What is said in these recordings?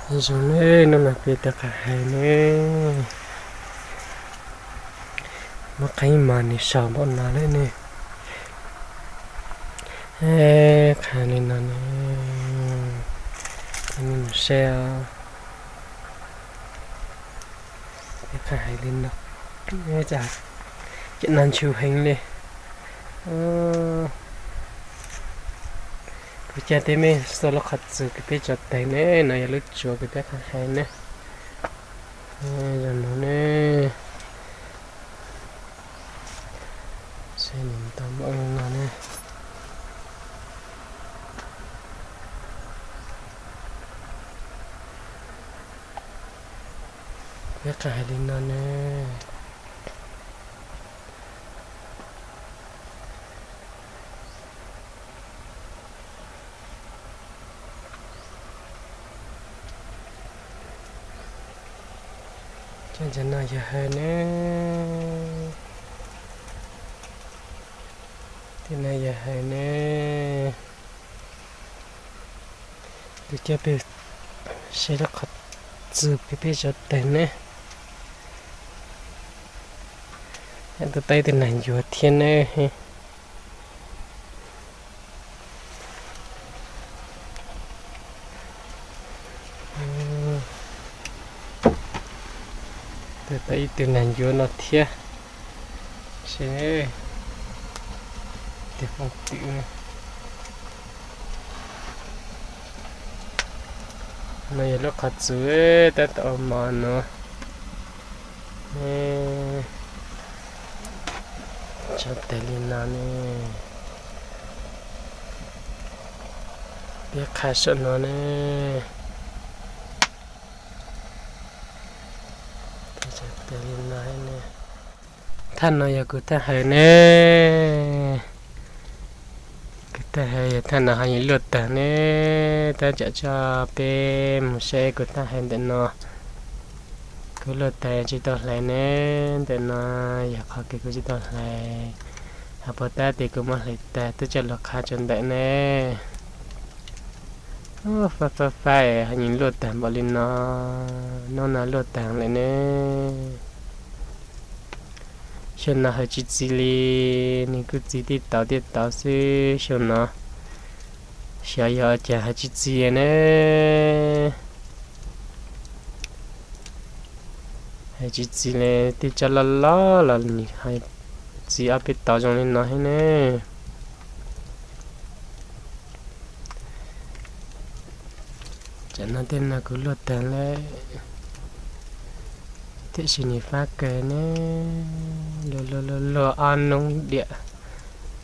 Zoo ne, hnub no peb tuaj qha hais ne, muab qhib mas nws sau npaum no lawm ne. Qha li no ne, coj nej mus saib os. Peb qha hais li no, cov no ntshiv heev li. Kuv coj tej me xauj lub qhov txus kws peb tso taag ne, no yog lub tsuav kws peb qha hais ne. Zoo no ne, saib nws tau npaum no ne. Peb qha hais li no ne. Cov no yog hawv ne. Tej no yog hawv ne. Kuv coj peb saib lub qhov txus peb peb tso taag ne. Tuaj tau ib tug nag ncuav thiab ne. Tuaj tau ib tug nag ncuav no thiab. Saib, tus phooj ywg no, yog lub qhov txus tab tom ua mov no. Tso taag li no ne. Peb qha saum no ne. Tso taag li no ne. Thaj no yog kuv thaj hawv ne. Kuv thaj hawv yog thaj no ho yeej luaj taag ne. Tab tsam tso peb mus saib kuv thaj hawv ntawm no. Kuv luaj taag tsis tau hlais ne. Ntawm no yog qhov kws kuv tsis tau hlais. Ho puas tab tes kuv muab hlais taag twb coj lug qha tso ntawm ne. Faib faib faib ho yeej luaj taag npaum li no. Hnub no luaj taag lawm ne. Xyoo no hawv tsis txi li, nws kuj txi tib tauv tib tauv xwb xyoo no. Xyov yog cas hawv tsis txi ne. Hawv tsis txi li, tej tsob loj loj los nws ho txi ob peb tauv zoo li no thiab ne. Tsam no tej no kuv luaj taag lawm, tiam sis nws fab kawg ne. Luaj luaj luaj ob noob diam,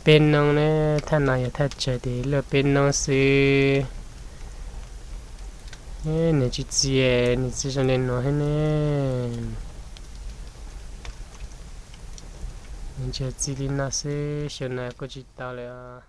peb noob ne. Thaj no yog thaj tsawg tes luaj peb noob xwb. Nws tsis txi, nws txi zoo li no thiab ne. Nws tsuas txi li no xwb, xyoo no kuj tsis tau lawm.